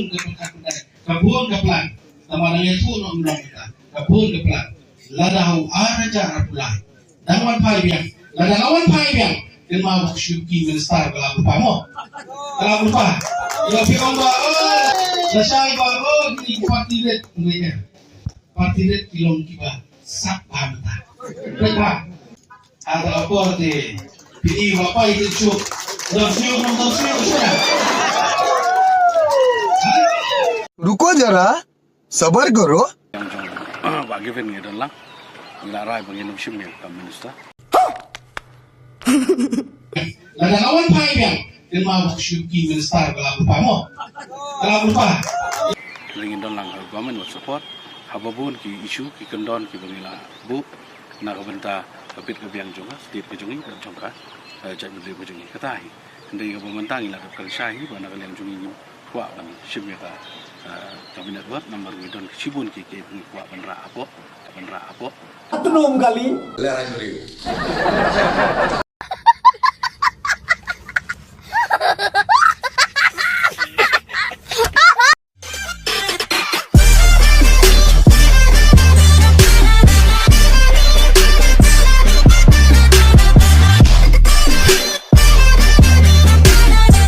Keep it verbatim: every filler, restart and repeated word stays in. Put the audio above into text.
ka pyrkhat pyrkhat, ka bun ka plan. Tangba nang ïathuh noh ym long kata, ka bun ka plan. Lada u ar hajar arphew lai, dang wan phai biang. Lada la wan phai biang, kynmaw ba ka shuki minister ka la bud pa mo. Ka la bud pa. Ïa phi ong ba, oh, la shai ba, oh, kine ki party rit, party rit ki long kiba sap ba mynta. Rit ba. Ada apa te? Pini bapa itu cuk. Dong siu, dong siu, siu. रुको जरा, सबर करो। Ba given ngi don lang. Ngi la rai ba ngin ym shim ïa ka minister. Lada la wan phai biang, kynmaw ba ka shuki minister ka la bud pa mo. Ka la bud pa. Ngi don lang ha government wat support. Haba bun ki issue ki kyndon kiba ngi la buh na ka bynta ka bit ka biang jong ka state ka jong ngi bad jong ka, eh, jaitbynriew ka jong ngi. Kata hi. Hynrei kaba mynta ngi la dep kren shai hi ba na ka liang jong ngi ngim kwah ban shim ïa ka, eh, cabinet vote namar ngi don shibun ki ki ngi kwah ban rah hapoh, ban rah hapoh. Atnum kali.